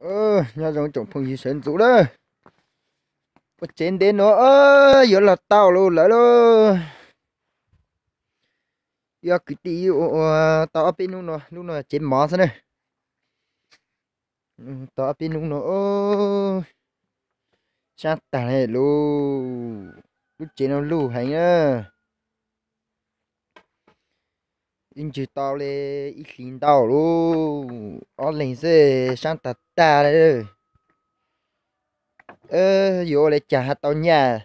Nyob zoo tsoom phooj ywg sawv ntxov lawm. Ua tsev ntev no yuav los tau lawm lauj. Ib kwv tij ua tau ob peb hnub no, lub no tsev mov xwb na. Tau ob peb hnub no, sab tag li lauj. Lub tsev no luj heev na. Ib ntswg tau li ib hlis ntau lauj, ob leeg xwb sab tag tag li. Yuav ua li cas ho tau nyaj.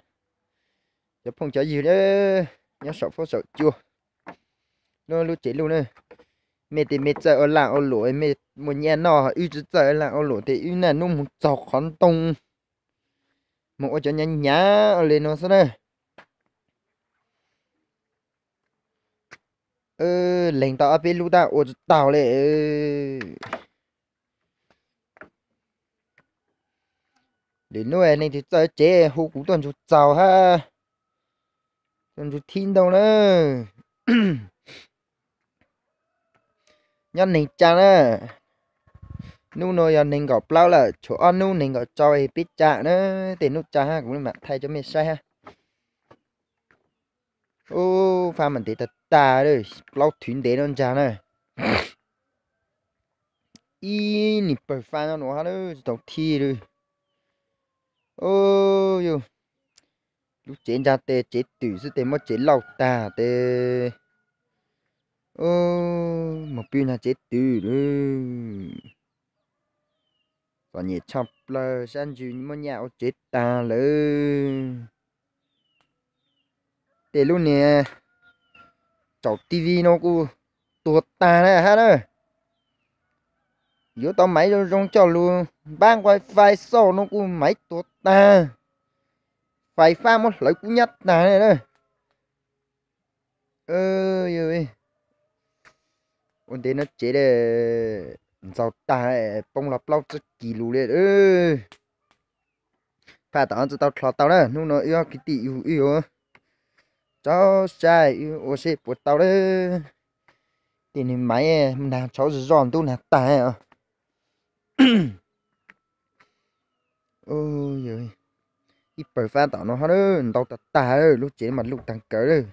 Cov phooj cov ywg nyob saum fuab saum cua, lub lub tsev luj na, mej tes mej txawj ua laaj ua luam, mej muaj nyaj noj, wb tsi txawj ua laaj ua luam tes wb naj nub moog txaug qhov ntoo, moog ua cov nyav nyav ua li no xwb na. Leeg tau ob peb lub tab ua tsi taug li. Lwm hnub leej twg txawj tsev hu kuv tuaj ntsug txaug hab, tuaj ntsug thib ntoo na. Nyob neeg tsaa na, hnub nuav yog neeg nkaum plaub lawm, tshuav ob hnub neeg nkaum rau peb tsaa na. Tej hnub tsaa hab kuv mam thaij rau mej saib hab. Ub, faab mas ntev tag tag, plaub thwv ntev no ntag na. Ib nim pawg faab nyob nuav hab, tsi tau thij li. Ub, yog lub tsev ntsaa tes tsev twm xwb tes muab tsev lauj tag tes. Ub, moog pw nrug tsev twm lawm. Txom nyem tshaj plawg, sab ntsws muab nyaj ua tsev tag lawm. Tej lub niag tsaum TV no kuj tuag tag na hab na. Yuav tau maiv zoo zoo coj lug npab wifi xauj no kuj maiv tuag tag. Fais fab muab hlawv kub nyab tag na. Ua ntev no tsev ntxaug tag, poob los plaub tsib kis lus li. Phaj tom tsi tau dlhos tau na, hnub no wb ob kwv tij wb yuav rau saib wb ua seb puas tau lawm. Tej niag maiv nag tshauv zog zog ntub nag tag. Ib pawg fab tom no hab, ntau tag tag, lub tsev mas luj tag kawg.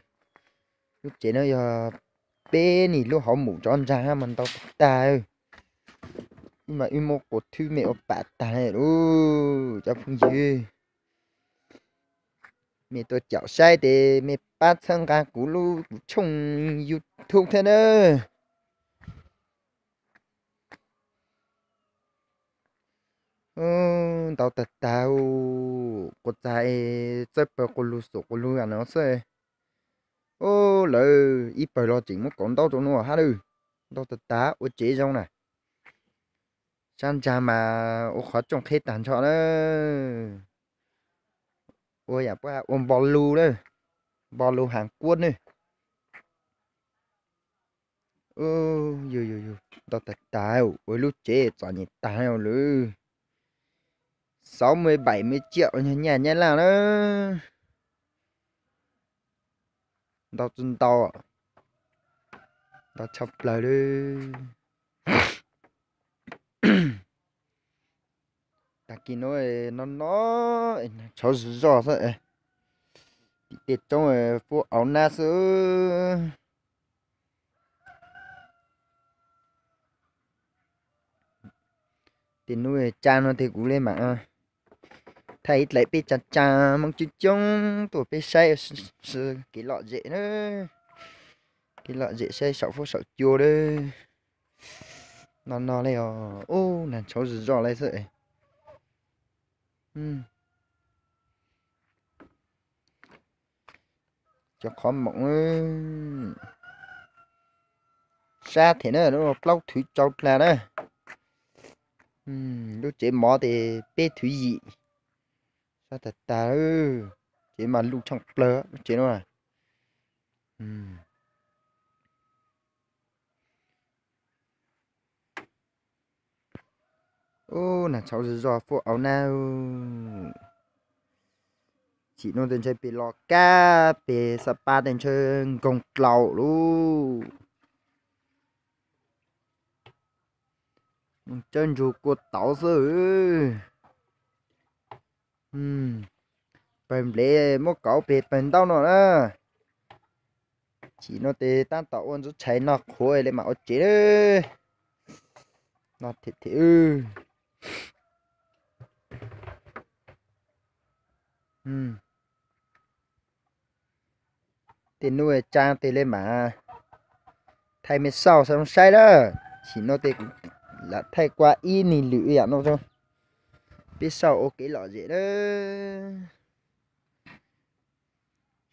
Lub tsev no yog peb nim lub hauv mum tsov ntsaa hab mas ntau tag tag. Wb mas wb muab quas thwb mej ua pam tag lawm cov phooj ywg. Mej tuaj caum saib tes mej pab txhawb nqa kuv lub kuv tshooj YouTube thiab nawb. Ntau tag tag, quas txag txawb pawg quas lug xum quas lug no xwb. Ub, lawv ib pawg los tseem muab kauv ntaub rau no hab lawm. Ntau tag tag, ua tsev zoo na. Sab ntsa mas ua qhov tsooj qheb tag nrho na. Ua yam pab ua npo lug na, npo lug Hàn Quốc ne. Ntau tag tag, ua lub tsev txom nyem tag lawm. Sáu mươi bảy mươi triệu nyaj nyaj laj na. Ntau tsi ntau, ntau tshaj plawg li. Tag kis no no no, tshauv zog zog xwb. Tim tej roob puab auv nab xwb. Tej nub tsa no tes kuv le mam thaij ib dlaim peb tsa tsa Hmoob coob coob tuaj peb saib kev lom zem na. Kev lom zem saib saum fuab saum cua lawm. No no li os, ub, nag tshauv zog zog li xwb. Cov qhov moom sab thiab na, lub plaub thwv rau dlawg na. Lub tsev mov tes peb thwv yim. Sab tag tag, tsev mas luj tshaaj plawg lub tsev no. Ub, nag tshauv zog zog fuab auv nab. Tsim no tes ntshe pem Los Kab pem Xa Pa tes ntshe nkoog dlaus lawm. Cawb ntsug kua tauv xwb. Pawg nplev muab kauv peg pawg ntaub no na. Chim no tes tab tom ua ntsuv tshais no qhuav li mam ua tsev lawm. No thiab thiab. Tej nub tsa tes li mam thaij mej xauj zoo saib lawm. Chim no tes kuv lam thaij kua ib nig lwm yam no rau peb xauj ua kev lom zem lawm.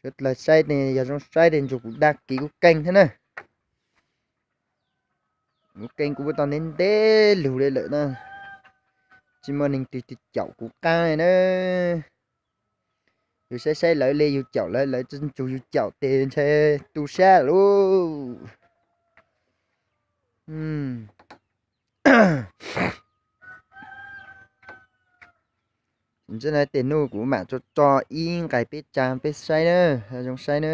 Sawv dlawg saib tes yog zoo saib tes ntsug kuv dag kiv kuv keej thiab na. Kuv keej kuv ua tau ntev ntev lug li lawm na, tsis muaj neeg twg caum kuv qaab li na. Yus saib saib lawv li yus caum lawv, lawv tsi ntsug yus caum tes ntshe tu sab lawm. Ntawm no tej nub kuv mam tso tso ib nqai peb tsa peb saib na, zoo saib na.